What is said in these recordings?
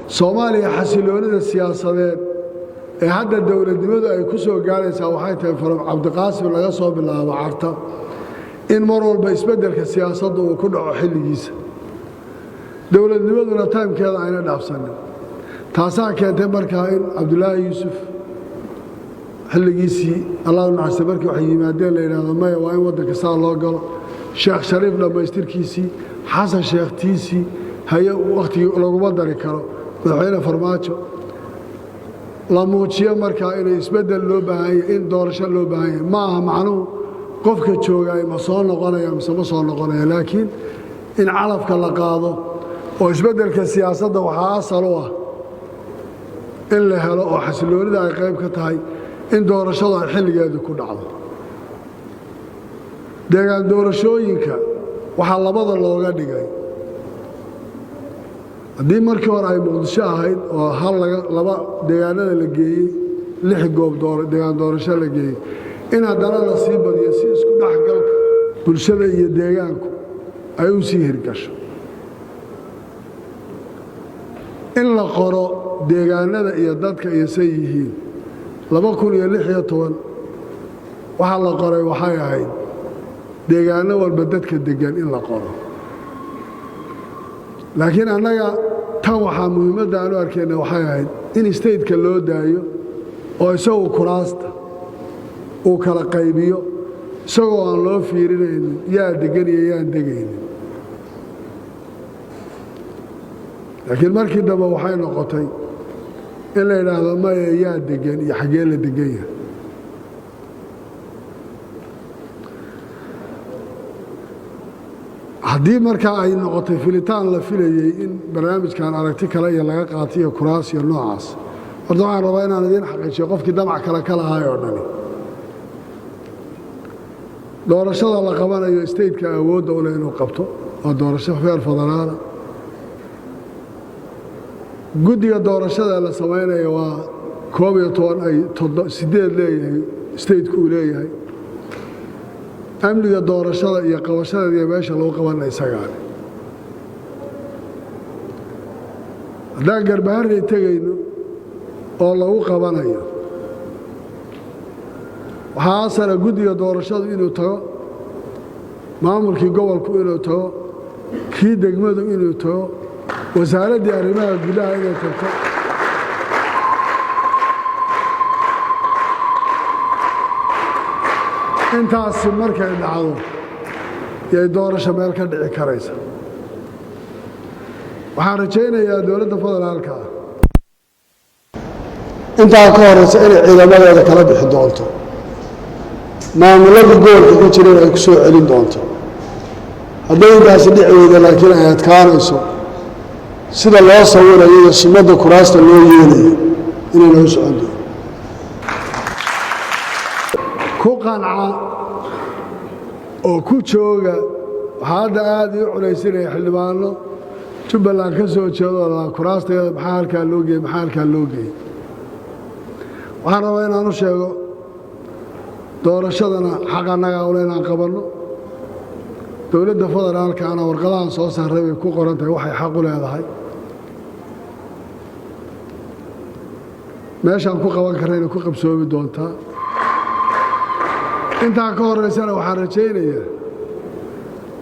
Soomaaliya xasiloonida siyaasadeed ee hadda dowladnimadu ay ku soo gaaraysaa waxay tahay, from Cabdiqaasim laga soo bilaabo Carta, in mar walba isbeddelka siyaasadda uu ku dhaco xilligiisa, dowladnimaduna time-keeda ayna dhaafsanin. Taasaa keentay markaa in Cabdulaahi Yuusuf xilligiisii, Allah u naxariista, markii waxay yimaadeen la yidhahdo maya, waa in waddanka saa loo galo. Sheekh Shariif dhammaystirkiisii, Xasan Sheekh tiisii haye, wakhtigii laguma dari karo. Madaxweyne Farmaajo la muujiyo markaa inay isbeddel loo baahan yahay, in doorasho loo baahan yahay. Ma aha macnuhu qofka joogaay ma soo noqonaya mise ma soo noqonaya, laakiin in calafka la qaado oo isbeddelka siyaasadda waxaa asal u ah in la helo oo xasiloonida ay qayb ka tahay in doorashadu ay xilligeedu ku dhacdo. Deegaan doorashooyinka waxaa labada looga dhigay, haddii markii hore ay Muqdisho ahayd oo hal laba deegaanada la geeyey, lix goob deegaan doorasho la geeyey, in haddana la sii badiyo si isku dhexgalka bulshada iyo deegaanku ay u sii hirgasho. In la qoro deegaanada iyo dadka iyo say yihiin. 2016 waxaa la qoray waxay ahayd deegaano walba dadka deggan in la qoro, laakiin annaga tan waxaa muhiimadda aan u arkayna waxay ahayd in state-ka loo daayo oo isagu kuraasta uu kala qaybiyo, isagoo aan loo fiirinaynin yaa deggan iyo yaan degaynin. Laakiin markii dambe waxay noqotay in la yidhaahdo maya, yaa deggan iyo xaggee la degan yahay. Haddii markaa ay noqotay filitaan la filayey in barnaamijkan aragti kale iyo laga qaatay iyo kuraas iyo noocaas, horta waxaan rabaa inaan idiin xaqiijiyo qofkii damac kale ka lahaay oo dhani, doorashada la qabanayo state-ka awoodda u leh inuu qabto waa doorasho feer federaala. Guddiga doorashada la samaynaya waa 11 ay 8 leeyahay state-ku uu leeyahay. Amniga doorashada iyo qabashadeeda iyo meesha lagu qabana isagaale. Haddaan Garbaharey tegayno oo lagu qabanayo, waxaa asala guddiga doorashadu inuu tago, maamulkii gobolku inuu tago, kii degmadu inuu tago, wasaaraddii arrimaha gudaha inay tagto. Intaasi markay dhacdo yay doorasho meel ka dhici karaysa. Waxaan rajaynayaa dowladda federaalka ah intaa ka horeysa inay ciidamadooda kala bixi doonto, maamuladii gobolka ka jireen ay ku soo celin doonto. Hadday intaasi dhici weyda laakiin ay adkaanayso sida loo sawirayo iyo sumadda kuraasta loo yeelayo inay noo socon doonto. Ku qanca oo ku jooga. Waxaa hadda aada ii culaysinaya xildhibaano Jubbaland ka soo jeedo kuraastayada maxaa halkaa loo geeyey, maxaa halkaa loo geeyey. Waxaan rabaa inaan u sheego doorashadana xaq annagaa ule inaan qabanno. Dowladda federaalkaana warqadahan soo saaray bay ku qoran tahay waxay xaq u leedahay. Meeshaan ku qaban karrayna ku qabsoomi doontaa. Intaa ka horeysana waxaan rajaynayaa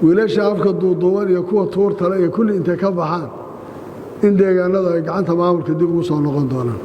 wiilasha afka duuduuban iyo kuwa tuurtale iyo kulli intay ka baxaan in deegaanadu ay gacanta maamulka dib ugu soo noqon doonaan.